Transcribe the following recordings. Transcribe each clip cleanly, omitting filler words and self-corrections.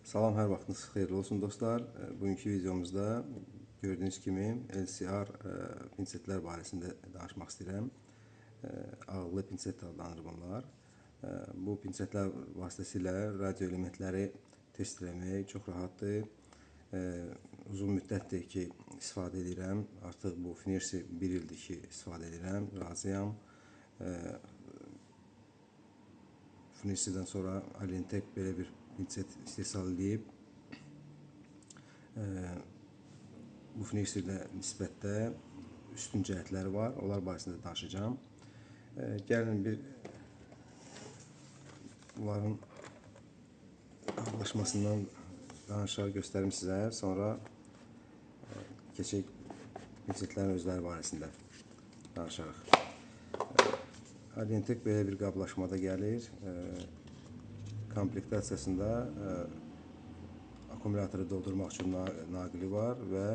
Salam, hər vaxtınız xeyirli olsun dostlar. Bugünkü videomuzda gördüyünüz kimi LCR pinsetlər barəsində danışmaq istəyirəm. Ağıllı pinset adlanır bunlar. Bu pinsetlər vasitəsilə radio elementləri test eləmək çox rahatdır. Uzun müddətdir ki, istifadə edirəm. Artıq bu Finirsi bir ildir ki, istifadə edirəm, razıyam. Finirsidən sonra Alientech belə bir pinset istehsal edib. Bu Finirsi ilə nisbətdə üstün cəhətləri var. Onlar barəsində danışacağam. Gəlin bir bunların anlaşmasından danışar, göstərim sizə. Sonra keçək pinsetlərin özləri barəsində danışarıq. Alientech belə bir qablaşmada gəlir. Komplektasiyasında akkumulatoru doldurmaq üçün naqili var və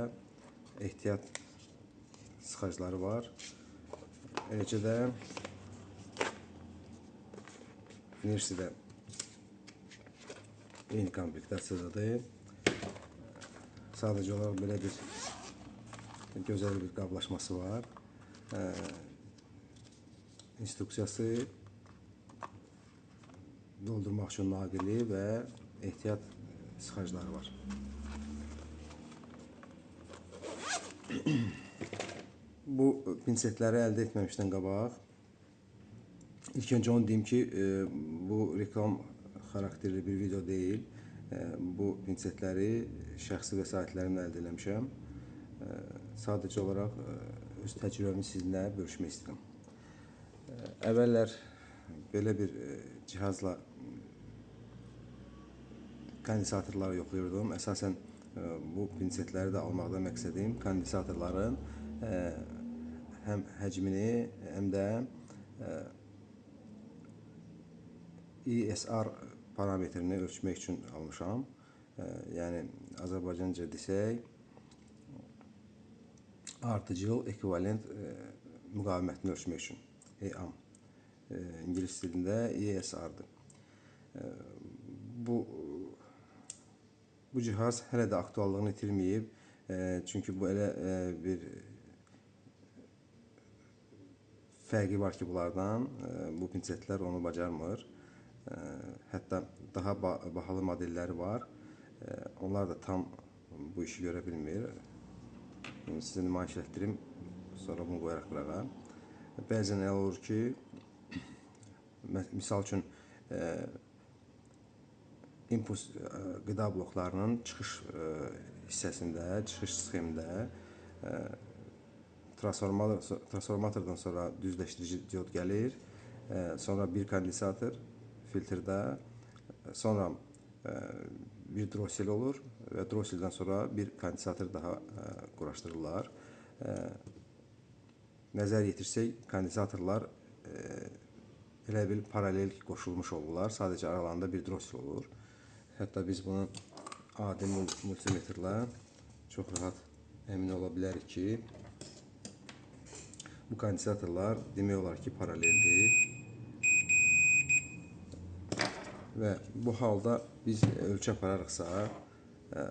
ehtiyat sıxacları var. Eləcə də Finirsi də eyni komplektasiyadadır. Sadəcə olaraq belə bir gözəl bir qablaşması var. İnstruksiyası, doldurmaq üçün naqili və ehtiyat sıxacları var. Bu pinsetləri əldə etməmişdən qabaq ilk öncə onu deyim ki, bu reklam xarakterli bir video deyil. Bu pinsetləri şəxsi vəsaitlərimlə əldə eləmişəm. Sadəcə olaraq öz təcrübəmi sizinlə bölüşmək istəyirəm. Əvvəllər belə bir cihazla kondensatorları yoxlayırdım. Əsasən bu pinsetləri də almaqda məqsədim kondensatorların həm həcmini, həm də ESR parametrini ölçmək üçün almışam. Yəni Azərbaycanca desək, ardıcıl ekvivalent müqavimətini ölçmək üçün. EAM. İngilis dilində ESR-dır. Bu cihaz hələ də aktuallığını itirməyib. Çünki bu elə bir fərqi var ki, bunlardan bu pinsetlər onu bacarmır. Hətta daha bahalı modelləri var. Onlar da tam bu işi görə bilmir. Sizə nümayiş etdirim, sonra bunu qoyaraq qırağa. Bəzən elə olur ki, misal üçün impuls qida bloklarının çıxış hissəsində, çıxış sxemində transformatordan sonra düzləşdirici diod gəlir, sonra bir kondensator filtrdə, sonra bir drosel olur və droseldən sonra bir kondensator daha quraşdırırlar. Nəzər yetirsək, kondensatorlar elə bil paralel qoşulmuş olurlar. Sadəcə aralarında bir drosel olur. Hətta biz bunu adi multimetrlə çox rahat əmin ola bilərik ki, bu kondensatorlar demək olar ki, paraleldir. Və bu halda biz ölçü apararıqsa,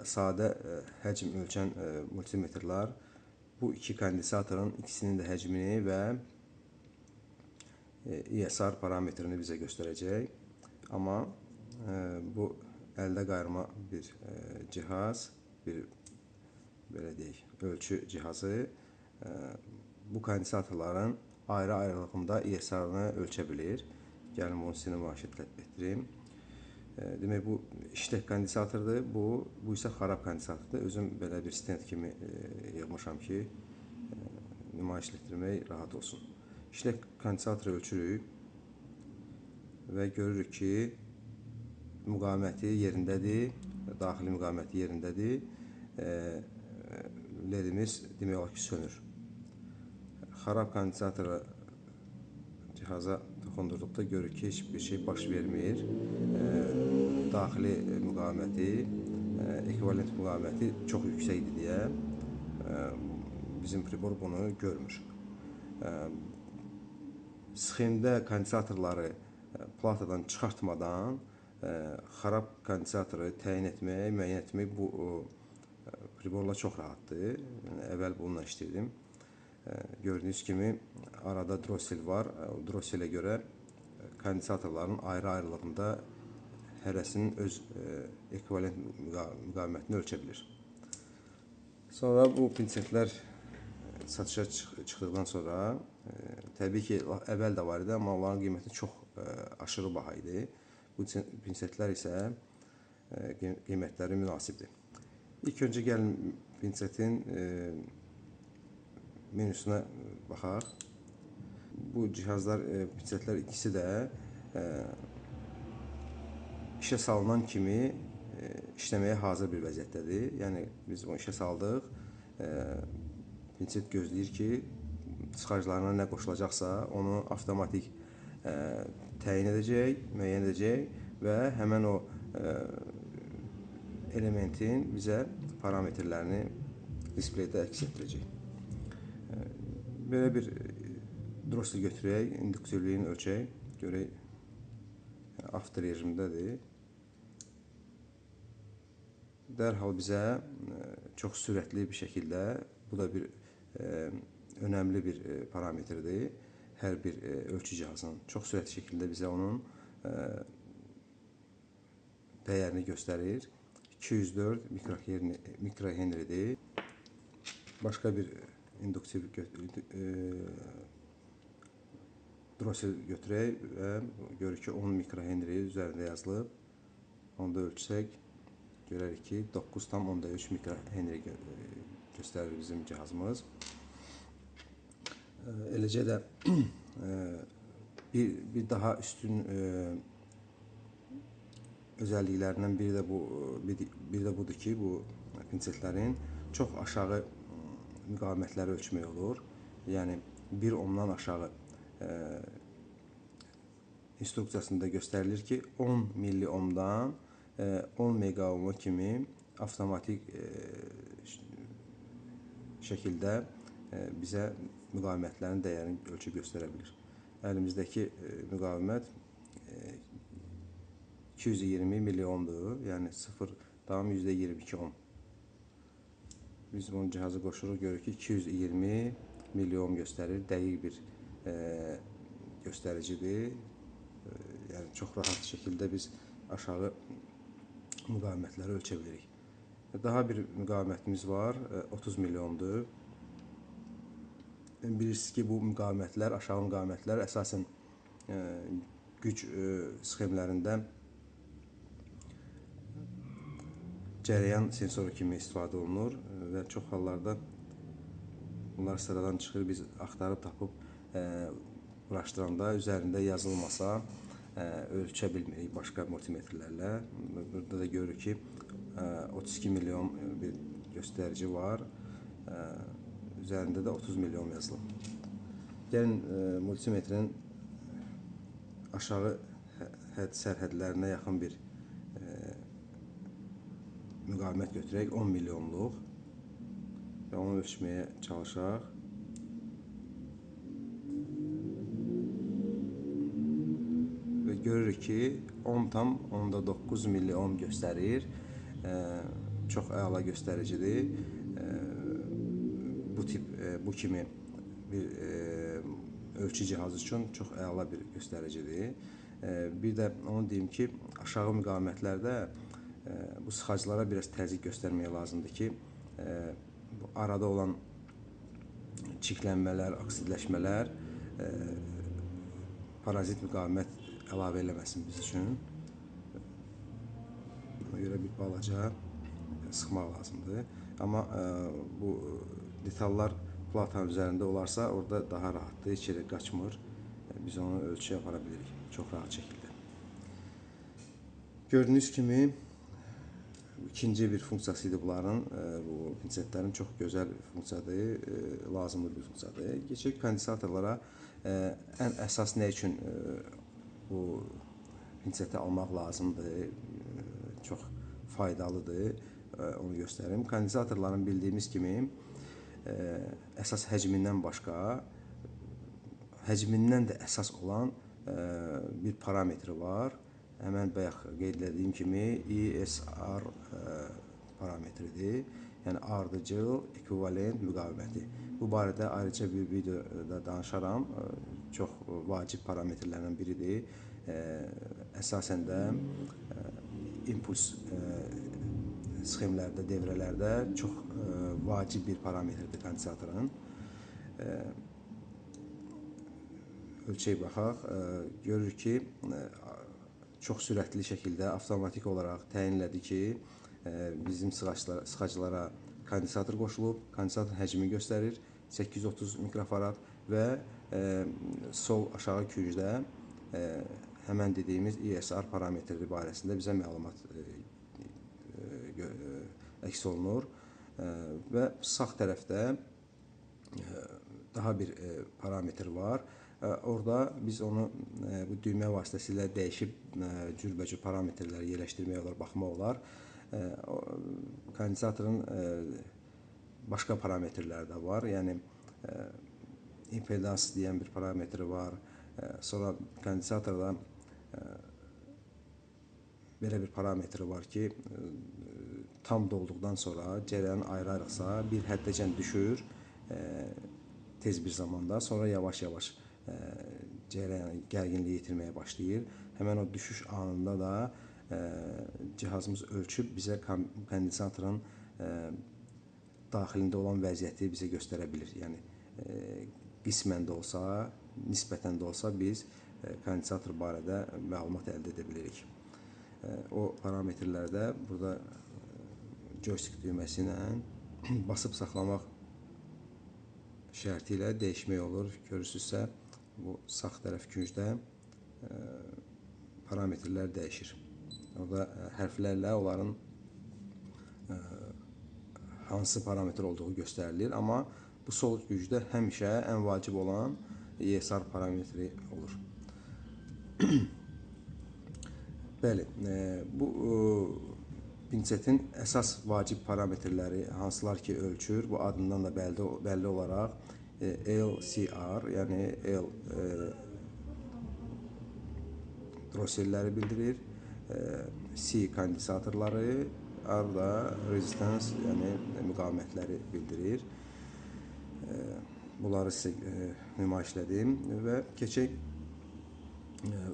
sadə həcm ölçən multimetrlər bu iki kondensatorun ikisinin də həcmini və ESR parametrini bizə göstərəcək. Amma bu əldə qayırma bir cihaz, bir belə deyək, ölçü cihazı bu kondensatorların ayrı-ayrılığında ESR-ını ölçə bilir. Gəlin bunu sizə nümayiş etdirim. Demək, bu işlək kondensatordur, bu isə xarab kondensatordur. Özüm belə bir stent kimi yığmışam ki, nümayiş etdirmək rahat olsun. İşlək kondensatoru ölçürük və görürük ki, müqaviməti yerindədir, daxili müqaviməti yerindədir. LED-imiz demək olar ki, sönür. Xarab kondensatoru cihaza toxundurduqda görürük ki, heç bir şey baş vermir. Daxili müqaviməti, ekvivalent müqaviməti çox yüksəkdir deyə bizim pribor bunu görmür. Sxemdə kondensatorları platadan çıxartmadan Xarab kondensatoru təyin etmək, müəyyən etmək bu priborla çox rahatdır. Yəni, əvvəl bununla işləyirdim. Gördüyünüz kimi arada drossel var. O drosselə görə kondensatorların ayrı-ayrılığında hərəsinin öz ekvivalent müqavimətini ölçə bilir. Sonra bu pinsetlər satışa çıxdıqdan sonra, təbii ki, əvvəl də var idi, amma onların qiyməti çox aşırı baha idi. Bu pinsetlər isə qiymətləri münasibdir. İlk öncə gəlin pinsetin menüsünə baxaq. Bu cihazlar, pinsetlər ikisi də işə salınan kimi işləməyə hazır bir vəziyyətdədir. Yəni, biz bunu işə saldıq, pinset gözləyir ki, çıxarcılarına nə qoşulacaqsa, onu avtomatik təyin edəcək, müəyyən edəcək və həmən o elementin bizə parametrlərini displeydə əks etdirəcək. Belə bir drossel götürək, induktivliyini ölçək, görək, avto rejimdədir. Dərhal bizə çox sürətli bir şəkildə, bu da bir önəmli bir parametrdir, hər bir ölçü cihazının çox sürətli şəkildə bizə onun dəyərini göstərir. 204 mikrohenridir. Başqa bir induktiv drossel götürək və görürük ki, 10 mikrohenri üzərində yazılıb. Onu da ölçsək, görərik ki, 9,3 mikrohenri göstərir bizim cihazımız. Eləcə də bir daha üstün özəlliklərindən biri də budur ki, bu pinsetlərin çox aşağı müqavimətləri ölçmək olur. Yəni 1 ohmdan aşağı instruksiyasında göstərilir ki, 10 milliohmdan 10 megaohma kimi avtomatik şəkildə bizə müqavimətlərin dəyərini ölçüb göstərə bilir. Əlimizdəki müqavimət 220 milliohmdur, yəni 0,22 ohm. Biz bunu cihazı qoşuruq, görürük ki, 220 milliohm göstərir, dəqiq bir göstəricidir. Yəni, çox rahat şəkildə biz aşağı müqavimətləri ölçə bilirik. Daha bir müqavimətimiz var, 30 milliohmdur. Bilirsiniz ki, bu müqavimətlər, aşağı müqavimətlər əsasən güc sxemlərində cərəyan sensoru kimi istifadə olunur və çox hallarda bunlar sıradan çıxır. Biz axtarıb tapıb quraşdıranda üzərində yazılmasa ölçə bilmirik başqa multimetrlərlə. Burada da görürük ki, 32 milyon bir göstərici var. Üzərində də 30 milyon yazılıb. Gəlin multimetrin aşağı sərhədlərinə yaxın bir müqavimət götürək, 10 milyonluq və onu ölçməyə çalışaq. Və görürük ki, 10,9 milyon göstərir. Çox əla göstəricidir. Bu tip, bu kimi bir ölçü cihazı üçün çox əla bir göstəricidir. Bir də onu deyim ki, aşağı müqavimətlərdə bu sıxacılara biraz təzyiq göstərmək lazımdır ki, bu arada olan çiklənmələr, oksidləşmələr parazit müqavimət əlavə eləməsin biz üçün. Ona görə bir balaca sıxmaq lazımdır. Amma bu detallar platanın üzərində olarsa, orada daha rahatdır, heç yerə qaçmır. Biz onu ölçüyə apara bilirik çox rahat şəkildə. Gördüyünüz kimi, ikinci bir funksiyası idi bunların, bu pinsetlərin çox gözəl funksiyadır, lazımlı bir funksiyadır. Keçək kondensatorlara. Ən əsas nə üçün bu pinseti almaq lazımdır, çox faydalıdır, onu göstərim. Kondensatorların bildiyimiz kimi əsas həcmindən başqa, həcmindən də əsas olan bir parametri var. Həmən bayaq qeyd elədiyim kimi ESR parametridir. Yəni ardıcıl ekvivalent müqaviməti. Bu barədə ayrıca bir videoda danışaram. Çox vacib parametrlərdən biridir. Əsasən də impuls sxemlərdə, devrələrdə çox vacib bir parametrdir kondensatorun. Ölçək baxaq. Görürük ki, çox sürətli şəkildə avtomatik olaraq təyin elədi ki, bizim sıxaclara kondensator qoşulub, kondensator həcmi göstərir 830 mikrofarad və sol aşağı küncdə həmən dediyimiz ESR parametri barəsində bizə məlumat əks olunur və sağ tərəfdə daha bir parametr var. Orada biz onu bu düymə vasitəsilə dəyişib cürbəcür parametrləri yerləşdirmək olar, baxmaq olar. Kondensatorun başqa parametrləri də var. Yəni impedans deyən bir parametri var. Sonra kondensatorda belə bir parametri var ki, tam dolduqdan sonra cərəyan ayrı-ayrıqsa bir həddəcən düşür tez bir zamanda, sonra yavaş-yavaş cərəyan gərginliyi itirməyə başlayır. Həmən o düşüş anında da cihazımız ölçüb bizə kondensatorun daxilində olan vəziyyəti bizə göstərə bilir. Yəni qismən də olsa, nisbətən də olsa biz kondensator barədə məlumat əldə edə bilirik. O parametrlərdə burada joystick düyməsi ilə basıb saxlamaq şərti ilə dəyişmək olur. Görürsünüzsə, bu sağ tərəf küncdə parametrlər dəyişir. Orada hərflərlə onların hansı parametr olduğu göstərilir. Amma bu sol gücdə həmişə ən vacib olan ESR parametri olur. Bəli, bu pinsetin əsas vacib parametrləri hansılar ki ölçür, bu adından da bəlli olaraq LCR, yəni L drosselləri bildirir, C kondensatorları, R da rezistans, yəni müqavimətləri bildirir. Bunları sizə nümayiş elədim və keçək.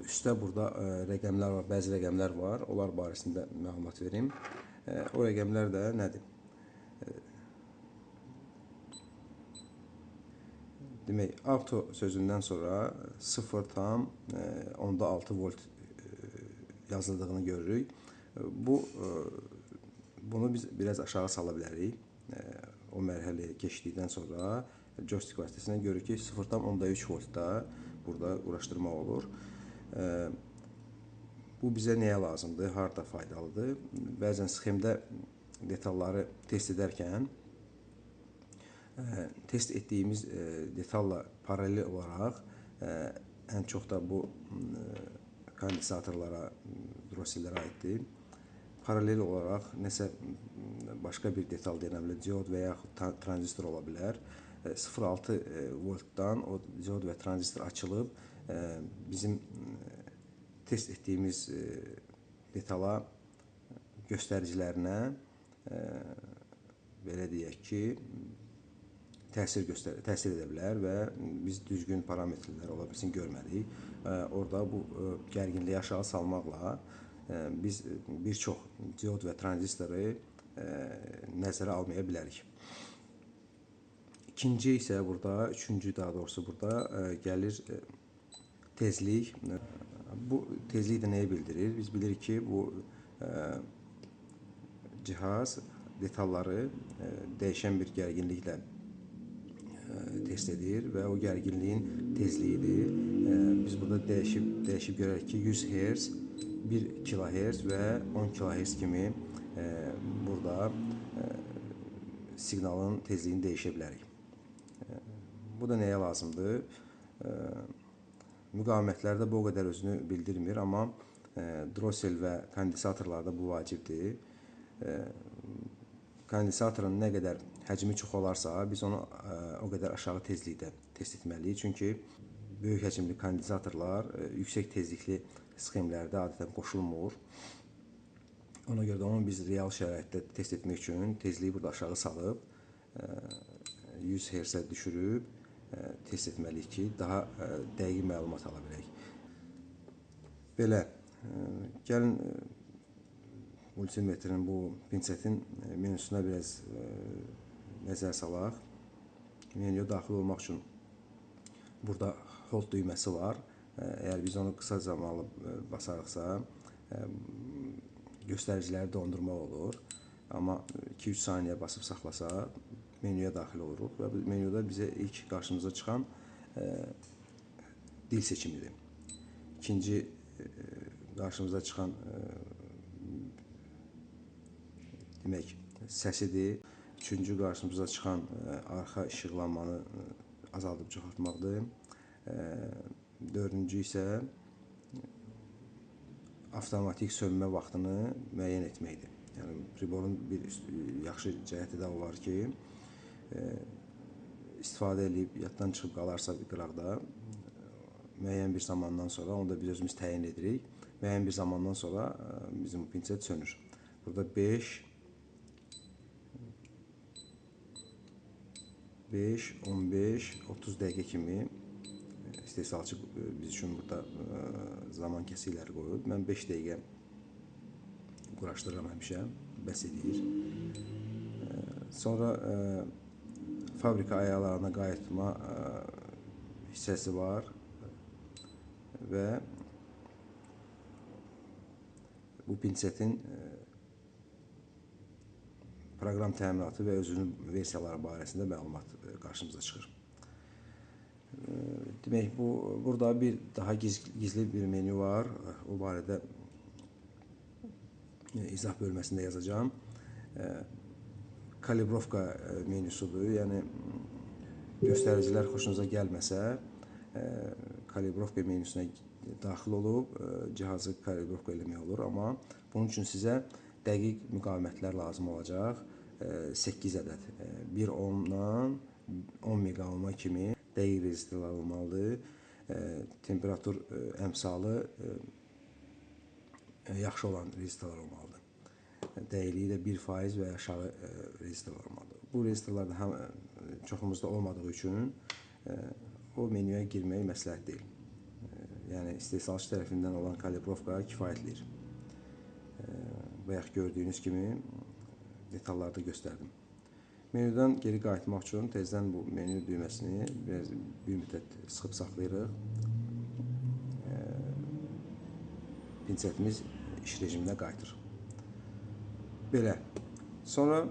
Üstə burada rəqəmlər var, bəzi rəqəmlər var. Onlar barəsində məlumat verim. O rəqəmlər də nədir? Demək, auto sözündən sonra 0,6 volt yazıldığını görürük. Bunu biz biraz aşağı sala bilərik. O mərhələyə keçdikdən sonra joystick vasitəsilə görürük ki, 0,3 voltda burada quraşdırmaq olur. Bu bizə nəyə lazımdır, harda faydalıdır? Bəzən sxemdə detalları test edərkən test etdiyimiz detalla paralel olaraq ən çox da bu kondensatorlara, drossellərə aiddir. Paralel olaraq nəsə başqa bir detal deyilən bilər, diod və yaxud tranzistor ola bilər. 0,6 voltdan o diod və tranzistor açılıb bizim test etdiyimiz detala göstəricilərinə belə deyək ki, təsir edə bilər və biz düzgün parametrlər ola bilsin görmədik. Orada bu gərginliyi aşağı salmaqla biz bir çox diod və tranzistoru nəzərə almaya bilərik. İkinci isə burada, üçüncü daha doğrusu burada gəlir tezlik. Bu tezlik də nəyi bildirir? Biz bilirik ki, bu cihaz detalları dəyişən bir gərginliklə test edir və o gərginliyin tezliyidir. Biz burada dəyişib görərik ki, 100 Hz, 1 kHz və 10 kHz kimi burada siqnalın tezliyini dəyişə bilərik. Bu da nəyə lazımdır? Müqavimətlərdə bu o qədər özünü bildirmir, amma drossel və kondensatorlarda bu vacibdir. Kondensatorun nə qədər həcmi çox olarsa, biz onu o qədər aşağı tezlikdə test etməliyik. Çünki Böyük həcmli kondensatorlar yüksək tezlikli sxemlərdə adətən qoşulmur. Ona görə də onu biz real şəraitdə test etmək üçün tezliyi burada aşağı salıb 100 Hz-ə düşürüb test etməliyik ki, daha dəqiq məlumat ala bilək. Belə, gəlin multimetrin, bu pinsetin menüsünə biraz nəzər salaq. Menüyə daxil olmaq üçün burada hold düyməsi var. Əgər biz onu qısa zamanlı basarıqsa, göstəriciləri dondurmaq olur. Amma 2-3 saniyə basıb saxlasa, menüyə daxil oluruq və bu menyuda bizə ilk qarşımıza çıxan dil seçimidir. İkinci qarşımıza çıxan demək səsidir. Üçüncü qarşımıza çıxan arxa işıqlanmanı azaldıb çoxaltmaqdır. Dördüncü isə avtomatik sönmə vaxtını müəyyən etməkdir. Yəni priborun bir yaxşı cəhəti də o var ki, istifadə edib yaddan çıxıb qalarsa bir qıraqda müəyyən bir zamandan sonra, onu da biz özümüz təyin edirik. Müəyyən bir zamandan sonra bizim pinset sönür. Burada 5, 15, 30 dəqiqə kimi istehsalçı biz üçün burada zaman kəsikləri qoyub. Mən 5 dəqiqə quraşdırıram həmişə, bəs eləyir. Sonra fabrika ayarlarına qayıtma hissəsi var və bu pinsetin proqram təminatı və özünün versiyaları barəsində məlumat qarşımıza çıxır. Demək, burada bir daha gizli bir menü var. O barədə izah bölməsində yazacağam. Kalibrovka menüsudur. Yəni, göstəricilər xoşunuza gəlməsə, kalibrovka menüsünə daxil olub, cihazı kalibrovka eləmək olur. Amma bunun üçün sizə dəqiq müqavimətlər lazım olacaq. 8 ədəd. 1 ohmdan 10 megaohma kimi dəqiq rezistorlar olmalıdır. Temperatur əmsalı yaxşı olan rezistorlar olmalıdır. Dəqiqliyi də 1% və aşağı rezistorlar olmalıdır. Bu rezistorlar da çoxumuzda olmadığı üçün o menüyə girmək məsləhət deyil. Yəni, istehsalçı tərəfindən olan kalibrovka kifayətləyir. Bayaq gördüyünüz kimi detallarda göstərdim. Menüdən geri qayıtmaq üçün tezdən bu menü düyməsini biraz bir müddət sıxıb saxlayırıq. Pinsetimiz iş rejiminə qayıdır. Belə. Sonra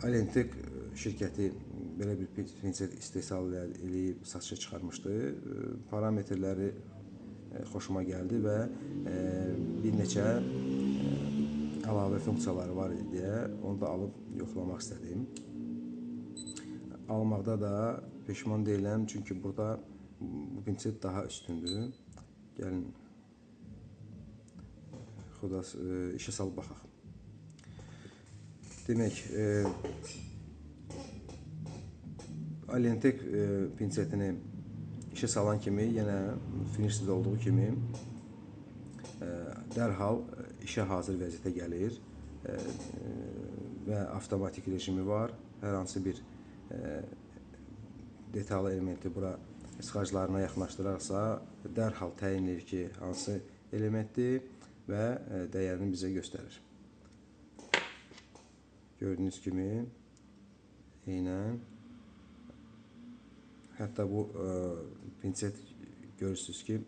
Alientek şirkəti belə bir pinset istehsal eləyib satışa çıxarmışdı. Parametrləri xoşuma gəldi və bir neçə əlavə funksiyaları var idi deyə onu da alıb yoxlamaq istədim. Almaqda da peşman deyiləm, çünki burada bu pinset daha üstündür. Gəlin, işə salıb baxaq. Demək, Alientek pinsetini işə salan kimi, yenə Finished olduğu kimi dərhal işə hazır vəziyyətə gəlir və avtomatik rejimi var. Hər hansı bir detallı elementi bura sıxaclarına yaxınlaşdırarsa, dərhal təyin edir ki, hansı elementdir və dəyərini bizə göstərir. Gördüyünüz kimi, eynən. Hətta bu pinset görürsünüz ki,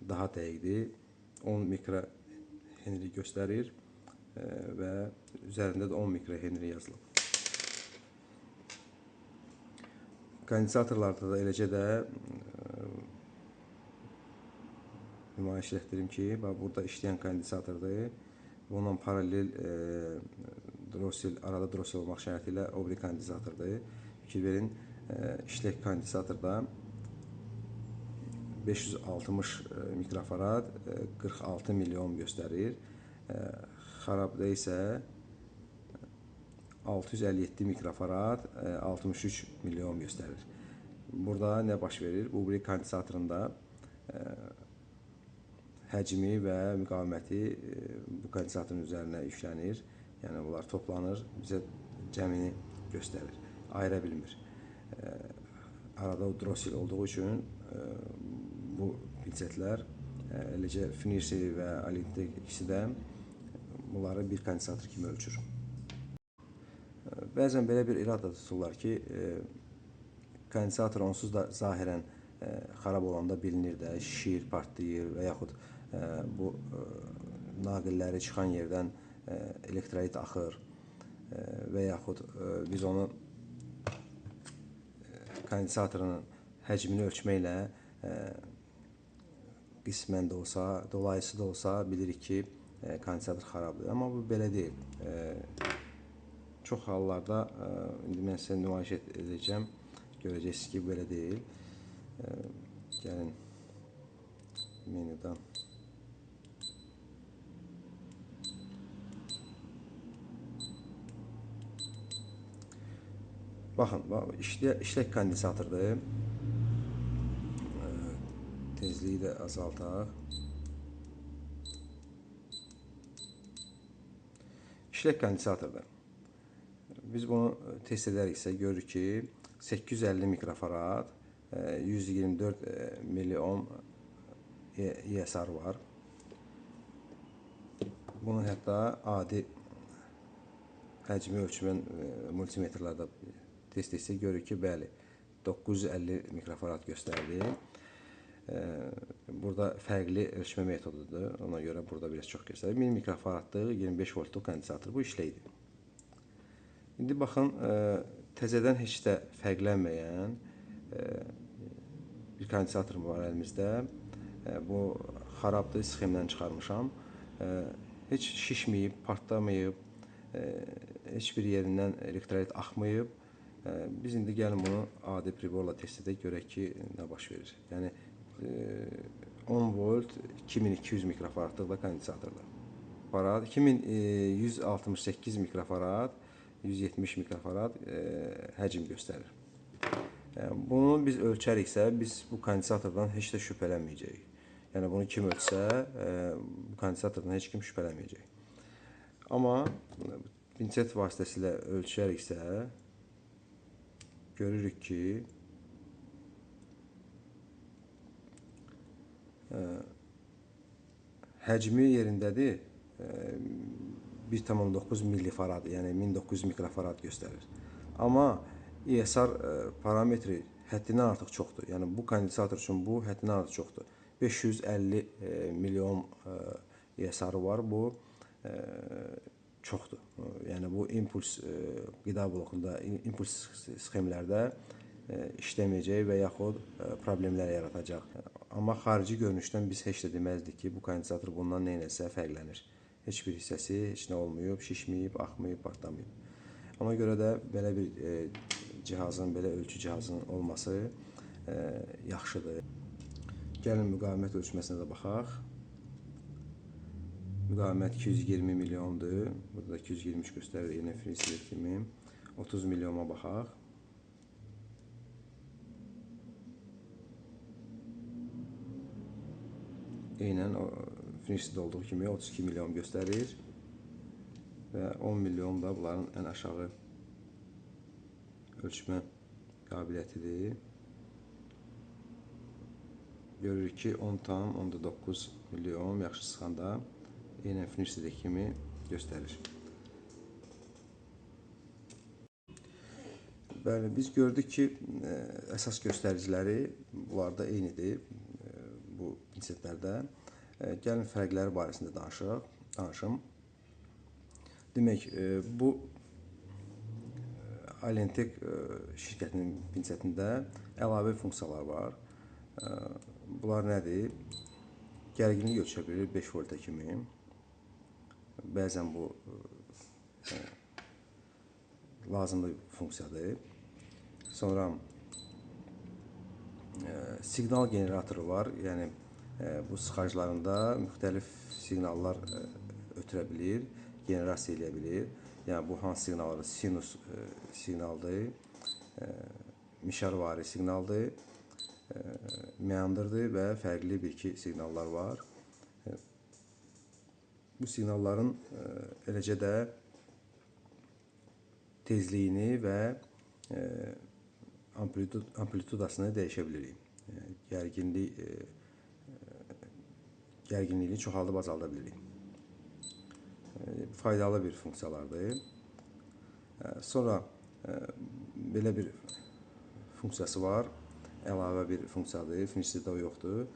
daha dəqiqdir. 10 mikrohenri göstərir və üzərində də 10 mikrohenri yazılıb. Kondensatorlarda da eləcə də nümayiş etdirim ki, burada işləyən kondensatordur. Bununla paralel drosel, arada drosel olmaq şərti ilə o biri kondensatordur. Fikir verin, işlək kondensatorda 560 mikrofarad 46 milyon göstərir. Xarabda isə 657 mikrofarad 63 milyon göstərir. Burada nə baş verir? Bu bir kondensatorunda həcmi və müqaviməti bu kondensatorun üzərinə yüklənir. Yəni bunlar toplanır, bizə cəmini göstərir, ayıra bilmir. Arada o drossel olduğu üçün bu pinsetlər, eləcə Finirsi və Alentec ikisi də bunları bir kondensator kimi ölçür. Bəzən belə bir irad da tuturlar ki, kondensator onsuz da zahirən xarab olanda bilinir də, şişir, partlayır və yaxud bu naqilləri çıxan yerdən elektrolit axır və yaxud biz onu kondensatorun həcmini ölçməklə qismən də olsa, dolayısı da olsa bilirik ki, kondensator xarabdır. Amma bu belə deyil. Çox hallarda, indi mən sizə nümayiş edəcəm, görəcəksiniz ki, belə deyil. Gəlin menudan. Baxın, işlək kondensatordur. Tezliyi də azaltaq. İşlək kondensatordur. Biz bunu test edəriksə görürük ki, 850 mikrofarad, 124 miliohm ESR var. Bunun hətta adi həcmi ölçmən multimetrlərdə test etsək görürük ki, bəli, 950 mikrofarad göstərdi. Burada fərqli ölçmə metodudur. Ona görə burada biraz çox göstərir. 1000 mikrofaradlıq 25 voltluq kondensator bu işləkdir. İndi baxın, təzədən heç də fərqlənməyən bir kondensator var əlimizdə. Bu xarabdır, sxemdən çıxarmışam. Heç şişməyib, partlamayıb, heç bir yerindən elektrolit axmayıb. Biz indi gəlin bunu adi priborla test edək, görək ki, nə baş verir. Yəni 10 volt 2200 mikrofaradlıq da kondensatorda. Farad 2168 mikrofarad, 170 mikrofarad həcm göstərir. Bunu biz ölçəriksə, biz bu kondensatordan heç də şübhələnməyəcəyik. Yəni bunu kim ölçsə, bu kondensatordan heç kim şübhələnməyəcək. Amma pinset vasitəsilə ölçəriksə, görürük ki, həcmi yerindədir, 1,9 millifarad, yəni 1900 mikrofarad göstərir. Amma ESR parametri həddindən artıq çoxdur. Yəni bu kondensator üçün bu həddindən artıq çoxdur. 550 milyon ESR-ı var, bu çoxdur. Yəni bu impuls qida blokunda, impuls sxemlərdə işləməyəcək və yaxud problemlər yaratacaq. Amma xarici görünüşdən biz heç də deməzdik ki, bu kondensator bundan nə eləsə fərqlənir. Heç bir hissəsi heç nə olmayıb, şişməyib, axmayıb, partlamayıb. Ona görə də belə bir cihazın, belə ölçü cihazının olması yaxşıdır. Gəlin müqavimət ölçməsinə də baxaq. Müqavimət 220 milyondur. Burada da 223 göstərir, yenə Free kimi. 30 milyona baxaq. Eynən Free olduğu kimi 32 milyon göstərir. Və 10 milyon da bunların ən aşağı ölçmə qabiliyyətidir. Görürük ki, 10,9 milyon yaxşı sıxanda eynən Free kimi göstərir. Bəli, biz gördük ki, əsas göstəriciləri bunlarda eynidir, bu pinsetlərdə. Gəlin fərqləri barəsində danışım. Demək, bu Alentec şirkətinin pinsetində əlavə funksiyalar var. Bunlar nədir? Gərginlik ölçə bilir 5 volta kimi. Bəzən bu lazımlı funksiyadır. Sonra siqnal generatoru var. Yəni bu sıxaclarında müxtəlif siqnallar ötürə bilir, generasiya eləyə bilir. Yəni bu hansı siqnaldır? Sinus siqnaldır. mişarvari siqnaldır, meandrdır və fərqli bir-iki siqnallar var. Bu siqnalların eləcə də tezliyini və amplitudasını dəyişə bilirik. Gərginliyini çoxaldıb azalda bilirik. Faydalı bir funksiyalardır. Sonra belə bir funksiyası var. Əlavə bir funksiyadır. FNIRSI-də o yoxdur.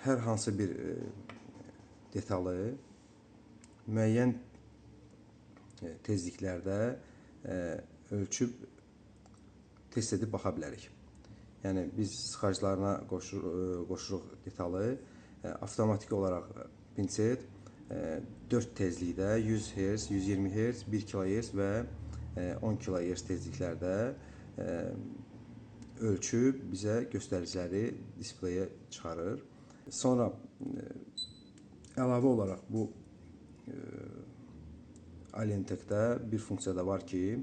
Hər hansı bir detalı müəyyən tezliklərdə ölçüb test edib baxa bilərik. Yəni biz sıxaclarına qoşuruq detalı, avtomatik olaraq pinset 4 tezlikdə 100 Hz, 120 Hz, 1 kHz və 10 kHz tezliklərdə ölçüb bizə göstəriciləri displeyə çıxarır. Sonra əlavə olaraq bu Alientechdə bir funksiya da var ki,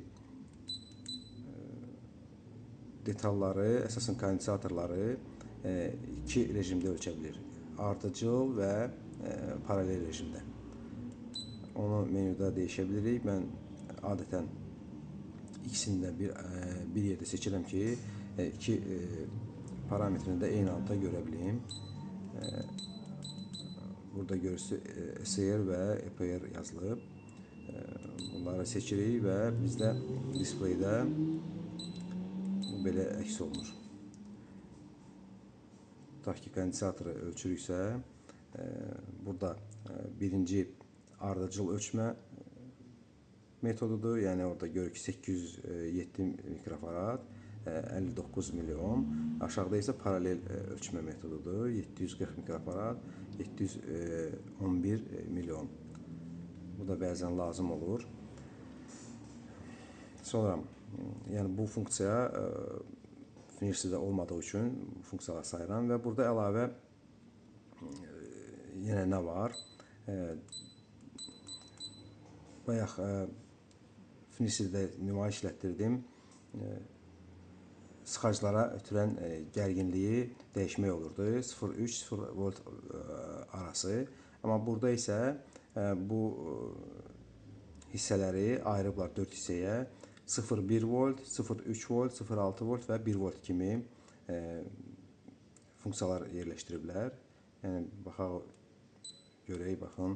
detalları, əsasən kondensatorları iki rejimdə ölçə bilir. Ardıcıl və paralel rejimdə. Onu menyuda dəyişə bilirik. Mən adətən ikisini də bir yerdə seçirəm ki, iki parametrini də eyni anda görə bilim. Burada görürsünüz SR və EPR yazılıb. Bunları seçirik və bizdə displeydə bu belə əks olunur. Tutaq ki, kondensatoru ölçürüksə, burada birinci ardıcıl ölçmə metodudur. Yəni orada görürük ki, 807 mikrofarad, 59 miliohm. Aşağıda isə paralel ölçmə metodudur. 740 mikrofarad, 711 miliohm. Bu da bəzən lazım olur. Sonra, yəni bu funksiya FNIRSI-də olmadığı üçün funksiyalar sayıram və burada əlavə yenə nə var? Bayaq FNIRSI-də nümayiş elətdirdim. Sıxaclara ötürən gərginliyi dəyişmək olurdu. 0,3-0 volt arası. Amma burada isə bu hissələri ayırıblar 4 hissəyə. 0,1 volt, 0,3 volt, 0,6 volt və 1 volt kimi funksiyalar yerləşdiriblər. Yəni baxaq, görək, baxın.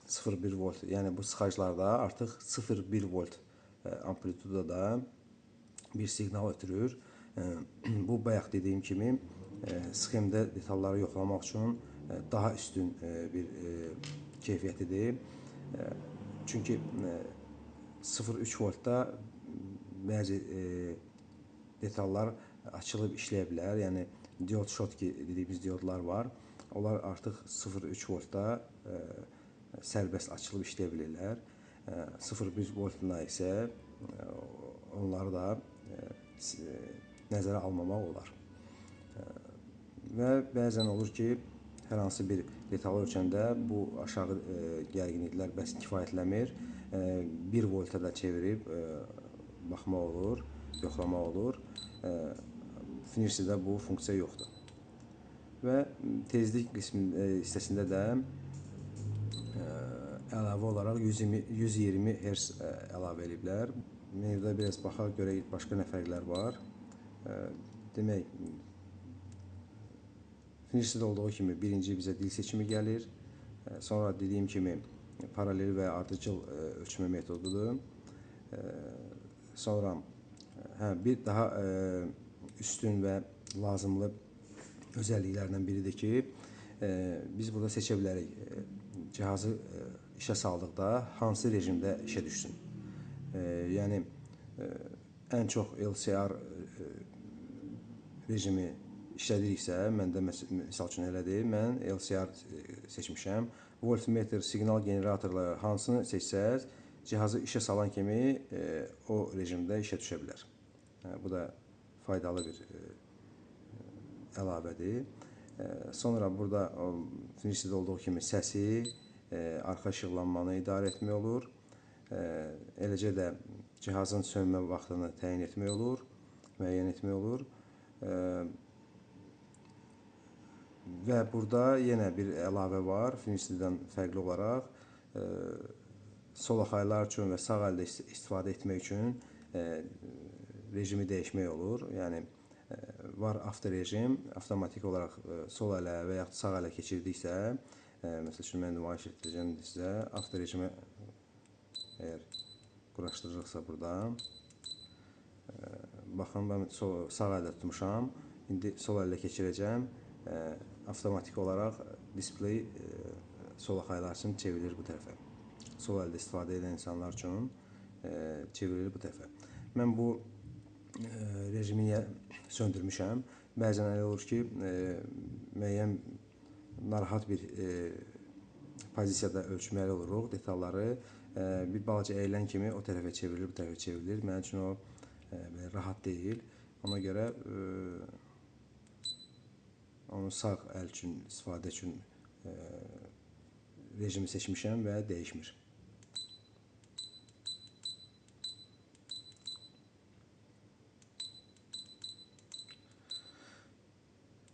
0,1 volt, yəni bu sıxaclarda artıq 0,1 volt amplitudada bir siqnal ötürür. Bu bayaq dediyim kimi sxemdə detalları yoxlamaq üçün daha üstün bir keyfiyyətidir. Çünki 0,3 voltda bəzi detallar açılıb işləyə bilər. Yəni diod Schottky dediyimiz diodlar var. Onlar artıq 0,3 voltda sərbəst açılıb işləyə bilirlər. 0,1 voltla isə onları da nəzərə almamaq olar. Və bəzən olur ki, hər hansı bir detalı ölçəndə bu aşağı gərginliklər bəs kifayətlənmir. 1 volta da çevirib baxmaq olur, yoxlamaq olur. FNIRSI-də bu funksiya yoxdur. Və tezlik hissəsində də əlavə olaraq 120 Hz əlavə ediblər. Menyuda biraz baxaq, görək başqa nə fərqlər var. Demək, FNIRSI-də olduğu kimi birinci bizə dil seçimi gəlir. Sonra dediyim kimi paralel və ardıcıl ölçmə metodudur. Sonra bir daha üstün və lazımlı özəlliklərdən biridir ki, biz burada seçə bilərik cihazı işə saldıqda hansı rejimdə işə düşsün. Yəni ən çox LCR rejimi işlədiriksə, məndə misal üçün elədir, mən LCR seçmişəm. Voltmetr, siqnal generatorları hansını seçsəz, cihazı işə salan kimi o rejimdə işə düşə bilər. Bu da faydalı bir əlavədir. Sonra burada FNIRSI-də olduğu kimi səsi, arxa işıqlanmanı idarə etmək olur. Eləcə də cihazın sönmə vaxtını təyin etmək olur. müəyyən etmək olur. Və burada yenə bir əlavə var. Finisher'dən fərqli olaraq solaxaylar üçün və sağ əldə istifadə etmək üçün rejimi dəyişmək olur. Yəni var avto rejim, avtomatik olaraq sol ələ və yaxud sağ ələ keçirdiksə, məsəl üçün mən nümayiş etdirəcəm sizə, avto rejimə əgər quraşdırırıqsa burada, baxın, mən sağ əldə tutmuşam, indi sol əllə keçirəcəm, avtomatik olaraq displey solaxaylar üçün çevrilir bu tərəfə. Sol əldə istifadə edən insanlar üçün çevrilir bu tərəfə. Mən bu rejimi niyə söndürmüşəm? Bəzən elə olur ki, müəyyən narahat bir pozisiyada ölçməli oluruq detalları. Bir balaca əyilən kimi o tərəfə çevrilir, bu tərəfə çevrilir. Mənim üçün o belə rahat deyil. Ona görə onu sağ əl üçün, istifadə üçün rejimi seçmişəm və dəyişmir.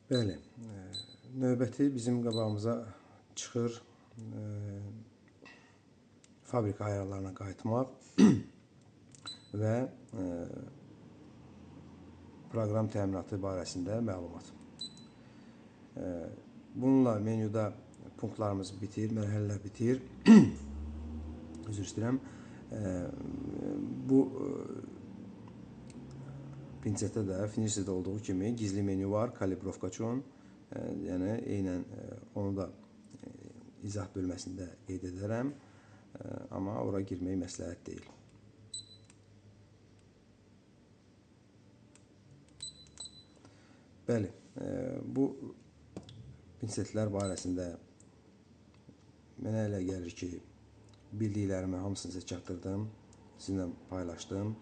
Bəli, növbəti bizim qabağımıza çıxır fabrika ayarlarına qayıtmaq və proqram təminatı barəsində məlumat. Bununla menyuda punktlarımız bitir, mərhələlər bitir. Üzr istəyirəm. Bu pinsetdə də, Finisher'də olduğu kimi gizli menyu var kalibrovka üçün. Yəni eynən onu da izah bölməsində qeyd edərəm. Amma ora girmək məsləhət deyil. Bəli, bu pinsetlər barəsində mənə elə gəlir ki, bildiklərimi hamısını sizə çatdırdım, sizinlə paylaşdım.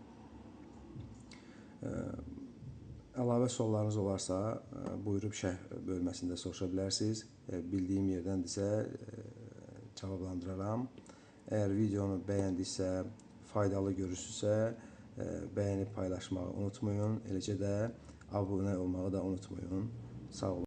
Əlavə suallarınız olarsa, buyurub şərh bölməsində soruşa bilərsiniz. Bildiyim yerdəndirsə cavablandıraram. Əgər videonu bəyəndiksə, faydalı görürsünüzsə, bəyənib paylaşmağı unutmayın. Eləcə də abunə olmağı da unutmayın. Sağ olun.